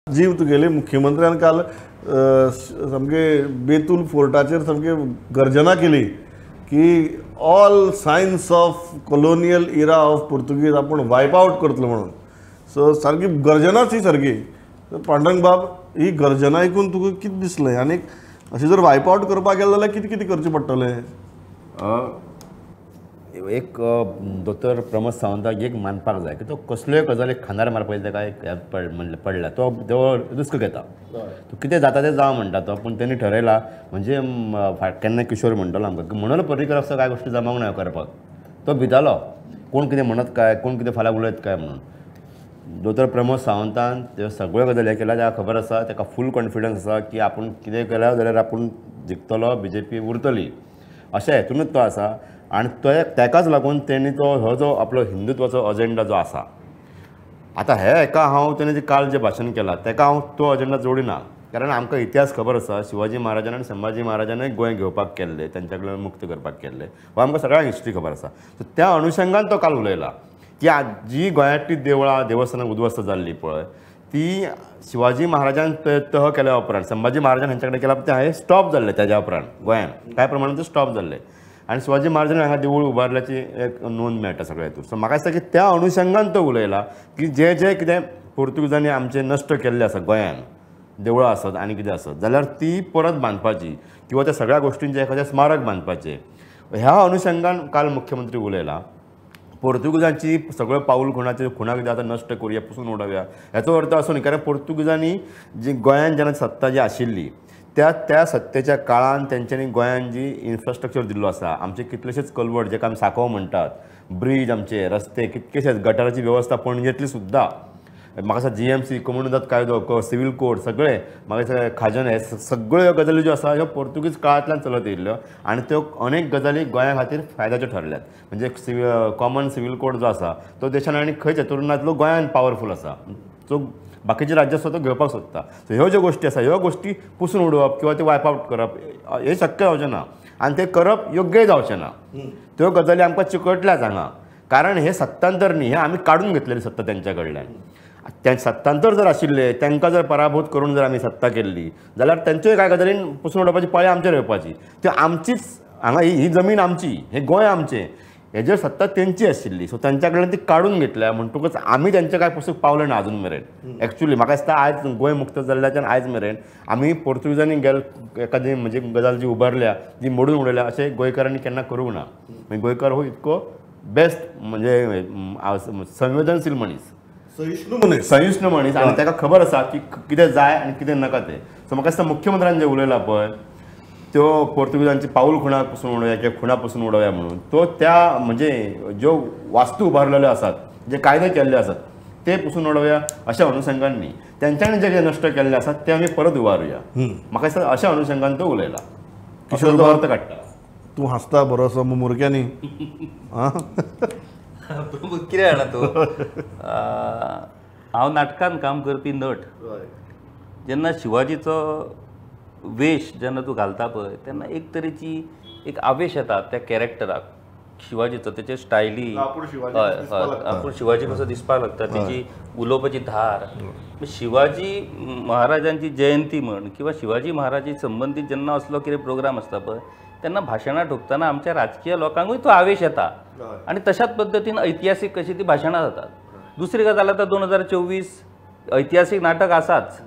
जीव तुगेले मुख्यमंत्र्यान काल सामके बेतूल फोर्टाचेर सामके गर्जना केली की all signs of colonial era of Portuguese आपूण वायप आवट करतलो म्हणून. सो सारकी गर्जनाच ही सारकी. पांडुरंग बाब, ही गर्जना आयकून तुका कितें दिसलें आनी अशें जर वायप आवट करपाक गेलें जाल्यार कितें कितें करचें पडटलें? एक दोतोर प्रमोद सावंताक एक मानपाक जाय की तो कसल्योय गजाली खांदार मारपाक ताका एक पडला, तो रिस्क घेता, तो कितें जाता तें जावं म्हणटा तो. पूण तेणी ठरयला म्हणजे केन्ना किशोर म्हणटलो आमकां की मनोहर पर्रीकर असो कांय गोश्टी जमावंक ना करपाक, तो भितालो कोण कितें म्हणत काय, कोण कितें फाल्यां उलयत काय म्हणून. दोतोर प्रमोद सावंतान त्यो सगळ्यो गजाली केल्या, ताका खबर आसा, ताका फूल कॉन्फिडन्स आसा की आपूण कितें केल्या जाल्यार आपूण जिखतलो, बीजेपी उरतली, अशें हेतूनच तो आसा. आनी तो ताकाच लागून तेणी तो हो जो आपलो हिंदुत्वाचो अजेंडा जो आसा आतां हे हेका हांव तेणें जें काल जें भाशण केलां ताका हांव तो अजेंडा जोडिना, कारण आमकां इतिहास खबर आसा शिवाजी महाराजान आनी संभाजी महाराजानूय गोंय घेवपाक केल्लें, तेंच्या कडल्यान मुक्त करपाक केल्लें, हो आमकां सगळ्यांक हिस्ट्री खबर आसा. सो त्या अनुशंगान तो काल उलयला की जी गोंयांतली देवळां देवस्थानां उद्ध्वस्त जाल्लीं पळय ती शिवाजी महाराजान तह केल्या उपरांत संभाजी महाराजान हेंच्या कडेन केला तें हांवें स्टॉप जाल्लें, ताज्या उपरांत गोंयान कांय प्रमाणान तें स्टॉप जाल्लें आनी शिवाजी महाराजान हांगा देवूळ उबारल्याची एक नोंद मेळटा सगळ्या हितून. सो म्हाका दिसता की त्या अनुशंगान तो उलयला की जे जे कितें पोर्तुगीजांनी आमचें नश्ट केल्लें आसा गोंयान, देवळां आसत आनी कितें आसत जाल्यार ती परत बांदपाची किंवा त्या सगळ्या गोश्टींचें एखादें स्मारक बांदपाचें, ह्या अनुशंगान काल मुख्यमंत्री उलयला. पोर्तुगीजांची सगळ्यो पावल खुणाच्यो खुणा कितें आतां नश्ट करुया, पुसून उडोवया हेचो अर्थ असो न्ही, कारण पोर्तुगीजांनी जी गोंयान जेन्ना सत्ता जी आशिल्ली त्या त्या सत्तेच्या काळान तेंच्यांनी गोंयान जी इन्फ्रास्ट्रक्चर दिल्लो आसा, आमचे कितलेशेच कलवट जेका आमी सांकव म्हणटात, ब्रीज, आमचे रस्ते, कितकेशेच गटाराची वेवस्था पणजेंतली सुद्दां, म्हाका दिसता जीएमसी, कोमुनिदाद कायदो, सिव्हील कोड, सगळे म्हाका दिसता खाजन, हे सगळ्यो गजाली ज्यो आसा ह्यो पोर्तुगीज काळांतल्यान चलत येयल्ल्यो आनी त्यो अनेक गजाली गोंया खातीर फायद्याच्यो ठरल्यात. म्हणजे कॉमन सिव्हील कोड जो आसा तो देशान आनी खंयच हेतून नातलो गोंयान पावरफूल आसा, सो बाकीचे राज्य आसा तो घेवपाक सोदता. सो ह्यो ज्यो गोश्टी आसा ह्यो गोश्टी पुसून उडोवप किंवा त्यो वायप आवट करप हें शक्य जावचें ना आनी तें करप योग्यय जावचें ना. त्यो गजाली आमकां चिकटल्यात हांगा, कारण हें सत्तांतर न्ही, हें आमी काडून घेतलेली सत्ता तेंच्या कडल्यान. ते सत्तांतर जर आशिल्लें तांकां जर पराभूत करून जर आमी सत्ता केल्ली जाल्यार तेंच्योय कांय गजालीन पुसून उडोवपाची पाळी आमचेर येवपाची. त्यो आमचीच हांगा ही जमीन आमची, हें गोंय आमचें, हेजेर सत्ता तेंची आशिल्ली, सो तेंच्या कडल्यान ती काडून घेतल्या म्हणटकूच आमी तेंच्या कांय पुसूंक पावले ना अजून मेरेन. एक्चुअली म्हाका दिसता आयज गोंय मुक्त जाल्ल्याच्यान आयज मेरेन आमी पोर्तुगीजांनी गेल एखादी म्हणजे गजाल जी उबारल्या जी मोडून उडयल्या अशें गोंयकारांनी केन्ना करूंक ना. मागीर गोंयकार हो इतको बेस्ट म्हणजे संवेदनशील मनीस, सहिष्णू मनीस आनी ताका खबर आसा की कितें जाय आनी कितें नाका तें. सो म्हाका दिसता मुख्यमंत्र्यान जें उलयलां पळय त्यो पोर्तुगीजांची पावल खुणा पसून उडोवया किंवा खुणा पसून उडोवया म्हणून, तो त्या म्हणजे ज्यो वास्तू उबारलेल्यो आसात, जे कायदे केल्ले आसात ते पुसून उडोवया अशा अनुशंगान न्ही, तेंच्यांनी जे कितें नश्ट केल्ले आसात ते आमी परत उबारुया, म्हाका दिसता अशा अनुशंगान तो उलयला. किशोर तो अर्थ काडटा. तूं हांसता बरो असो मुमुरक्यांनी. कितें जाणा तूं, हांव नाटकान काम करपी नट, जेन्ना शिवाजीचो वेश जेन्ना तूं घालता पळय तेन्ना एक तरेची एक आवेश येता त्या कॅरेक्टराक शिवाजीचो, तेचे स्टायली, हय हय, आपूण शिवाजी कसो दिसपाक लागता, तेची उलोवपाची धार. शिवाजी महाराजांची जयंती म्हण किंवा शिवाजी महाराजी संबंदीत जेन्ना असलो कितें प्रोग्राम आसता पळय तेन्ना भाशणां ठोकतना आमच्या राजकीय लोकांकूय तो आवेश येता आनी तशाच पद्दतीन ऐतिहासीक कशी ती भाशणां जातात. दुसरी गजाल आतां 2024 ऐतिहासीक नाटक आसाच,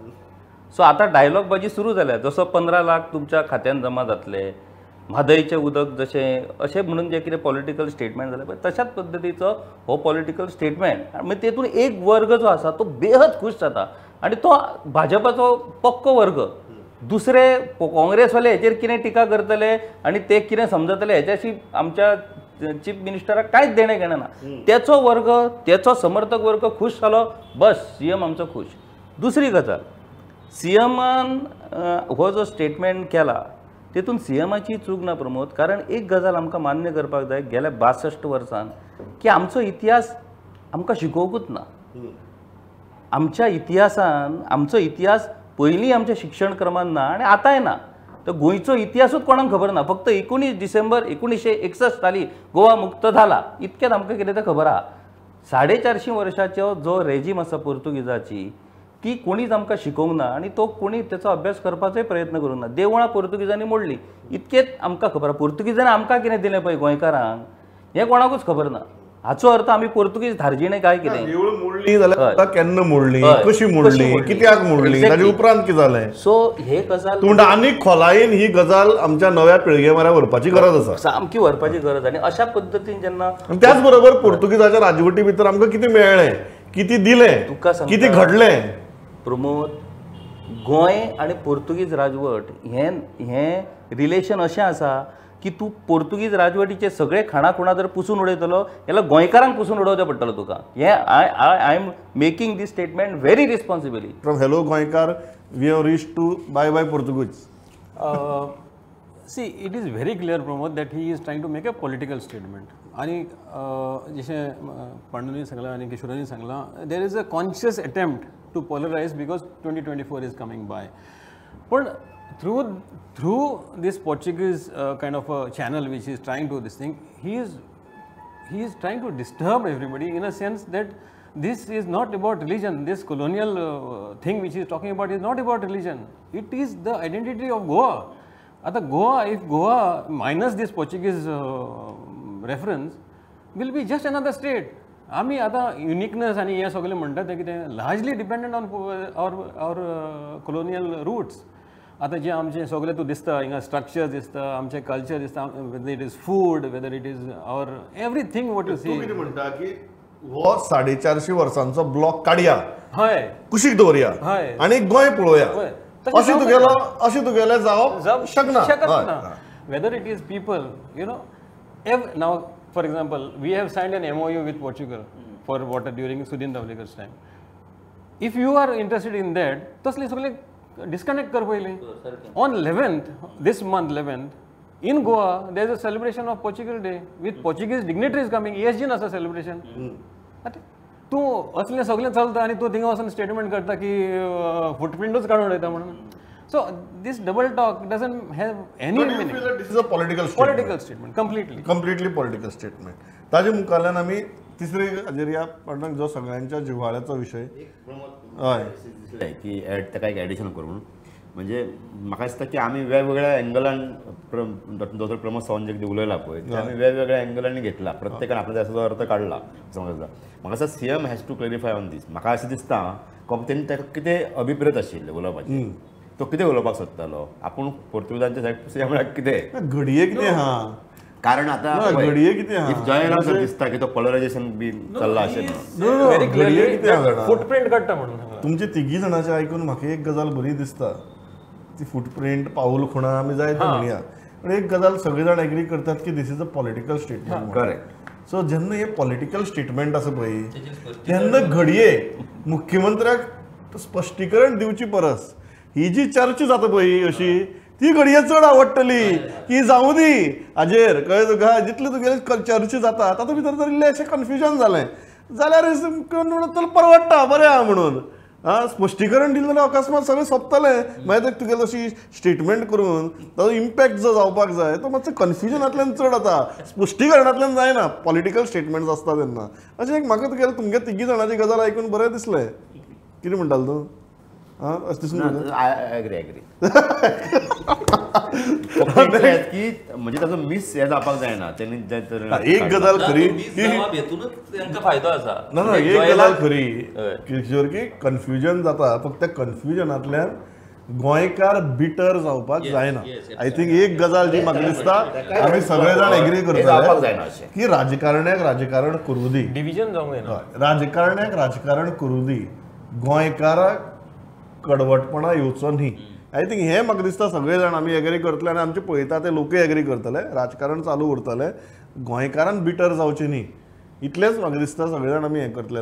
सो आतां डायलॉग बाजी सुरू जाल्या, जसो 15 लाख तुमच्या खात्यान जमा जातले, म्हादयचें उदक जशें अशें म्हणून जें कितें पॉलिटिकल स्टेटमेंट जालें पळय तशाच पद्दतीचो हो पॉलिटिकल स्टेटमेंट. मागीर तेतून एक वर्ग जो आसा तो बेहद खूश जाता आनी तो भाजपाचो पक्को वर्ग, दुसरे काँग्रेसवाले हेचेर कितें टिका करतले आनी ते कितें समजतले हेच्याशी आमच्या चीफ मिनिस्टराक कांयच देणें घेणें ना. तेचो वर्ग, तेचो समर्थक वर्ग खूश जालो, बस सीएम आमचो खूश. दुसरी गजाल, सीएमान हो जो स्टेटमेंट केला तेतून सीएमाची चूक ना प्रमोद, कारण एक गजाल आमकां मान्य करपाक जाय, गेल्या 62 वर्सान की आमचो इतिहास आमकां शिकोवंकूच ना. आमच्या इतिहासान, आमचो इतिहास पयलीं आमच्या शिक्षण क्रमान ना आनी आतांय ना. तर गोंयचो इतिहासूच कोणाक खबर ना, फक्त 19 डिसेंबर 1961 साली गोवा मुक्त जाला इतकेंच आमकां कितें तें खबर आहा. 450 वर्सांचो जो रेजीम आसा पोर्तुगीजाची ती कोणीच आमकां शिकोवंक ना आनी तो कोणी तेचो अभ्यास करपाचोय प्रयत्न करूंक ना. देवळां पोर्तुगीजांनी मोडली इतकेंच आमकां खबर आसा. पोर्तुगीजांनी आमकां कितें दिलें पळय गोंयकारांक हें कोणाकूच खबर ना. हाचो अर्थ आमी पोर्तुगीज धार्जिणे काय कितें? देवळां मोडली जाल्यार केन्ना मोडली, कशी मोडली, कित्याक मोडली, ताजे उपरांत कितें जालें? सो हे गजाल तूं म्हणटा आनीक खोलायेन ही गजाल आमच्या नव्या पिळगे म्हऱ्यान व्हरपाची गरज आसा, सामकी व्हरपाची गरज. आनी अशा पद्दतीन जेन्ना त्याच बरोबर पोर्तुगीजाच्या राजवटी भितर आमकां कितें मेळ्ळें, कितें दिलें, तुका सांगता कितें घडलें प्रमोद, गोंय आनी पोर्तुगीज राजवट हें हें रिलेशन अशें आसा की तूं पोर्तुगीज राजवटीचे सगळे खाणा खुणा जर पुसून उडयतलो जाल्यार गोंयकारांक पुसून उडोवचें पडटलो तुका. हें I I I am making this statement very responsibly. From hello Goenkar we have reach to bye bye Portuguese. See, it is very clear Pramod that he is trying to make a political statement. आनी जशें पांडुनी सांगलां आनी किशोरांनी सांगलां, there is a conscious attempt to polarize because 2024 is coming by. पण through this Portuguese kind of a channel which is trying to this thing, he is trying to disturb everybody in a sense that this is not about religion. This colonial thing which he is talking about is not about religion. It is the identity of Goa. Ata Goa, if Goa minus this Portuguese reference, will be just another state. आमी आतां uniqueness आनी हें सगळें म्हणटा तें कितें largely dependent on our colonial roots. आतां जें आमचें सगळें तूं दिसता हिंगा स्ट्रक्चर दिसता, आमचें कल्चर दिसता, whether it is food, whether it is our everything what you see. तूं कितें म्हणटा की हो 450 वर्सांचो ब्लॉक काडया, हय, कुशीक दवरया हय आनी गोंय पळोवया, अशें तुगेलो अशें तुगेलें जावप शकना. शकना. Whether it is people, you know, now for example, we have signed an MOU with Portugal for water during Sudin Dhavlikar's time. If you are interested in that, तसले सगळे disconnect कर पयलीं. On 11th, this month 11th, in Goa, there is a celebration of Portugal Day with Portuguese dignitaries coming. ESG आसा celebration. तूं असलें सगळें चलता आनी तूं थिंगा वचून स्टेटमेंट करता की फुटप्रिंटूच काडून उडयता म्हणून. So this double talk doesn't have any meaning. This is a political statement. Political statement, completely. Completely political statement. ताजे मुखाल्यान आमी तिसरे हाजेर ह्या पाटणाक जो सगळ्यांच्या जिव्हाळ्याचो विशय हय दिसलें की एड ताका एक एडिशन करून म्हणजे म्हाका दिसता की आमी वेगवेगळ्या एंगलान दोतोर प्रमोद सावंत जे कितें उलयला पळय ते आमी वेगवेगळ्या एंगलांनी घेतला, प्रत्येकान आपल्या ताचो अर्थ काडला समजता. म्हाका दिसता CM has to clarify on this. म्हाका अशें दिसता तेणी ताका कितें अभिप्रेत आशिल्लें उलोवपाचें, तो कितें उलोवपाक सोदतालो, आपूण पोर्तुगीजांच्या सायड सीएम म्हळ्यार कितें घडये कितें आहा, कारण आतां घडये कितें आहा जॉयन दिसता की तो पोलरायझेशन बी चल्ला अशें घडये कितें आहा फुटप्रिंट काडटा म्हणून. तुमचे तिगी जाणांचें आयकून म्हाका एक गजाल बरी दिसता, ती फुटप्रिंट पावल खुणा आमी जाय ते म्हणया, पूण एक गजाल सगळे जाण एग्री करतात की this is a political statement. Correct. So जेन्ना हें पॉलिटिकल स्टेटमेंट आसा पळय तेन्ना घडये मुख्यमंत्र्याक स्पश्टीकरण दिवची परस ही जी चर्चा जाता पळय अशी ती घडये चड आवडटली की जावं दी हाजेर, कळ्ळें तुका, जितले तुगेले चर्चा जाता तातूंत भितर जर इल्लें अशें कन्फ्युजन जालें जाल्यार चल परवडटा बरें आहा म्हणून. आं, स्पश्टीकरण दिलें जाल्यार अकस्मात सगळें सोंपतलें, मागीर तुगेलें अशी स्टेटमेंट करून ताजो इम्पॅक्ट जो जावपाक जाय तो मातसो कन्फ्युजनांतल्यान चड जाता, स्पश्टीकरणांतल्यान जायना, पॉलिटिकल स्टेटमेंट्स आसता तेन्ना. अशें एक म्हाका तुगेलें तुमगे तिगी जाणांची गजाल आयकून बरें दिसलें. कितें म्हणटालो तूं? आं, अशें दिसून एग्री एग्री की म्हणजे ताचो मिस हे जावपाक जायना तेणी. एक गजाल खरी तांकां फायदो आसा ना ना, एक गजाल खरी किशोर की कन्फ्युजन जाता, फक्त कन्फ्युजनांतल्यान गोंयकार बिटर जावपाक जायना. I think एक गजाल जी म्हाका दिसता आमी सगळे जाण एग्री करतले की राजकारण्याक राजकारण करूं दी, डिविजन जावंक जायना, राजकारण्याक राजकारण करूं दी, गोंयकाराक कडवटपणा येवचो न्ही. I think हें म्हाका दिसता सगळे जाण आमी एग्री करतले आनी आमचे पळयता ते लोकूय एग्री करतले, राजकारण चालू उरतलें, गोंयकारान बिटर जावचें न्ही, इतलेंच म्हाका दिसता सगळे जाण आमी हें करतले.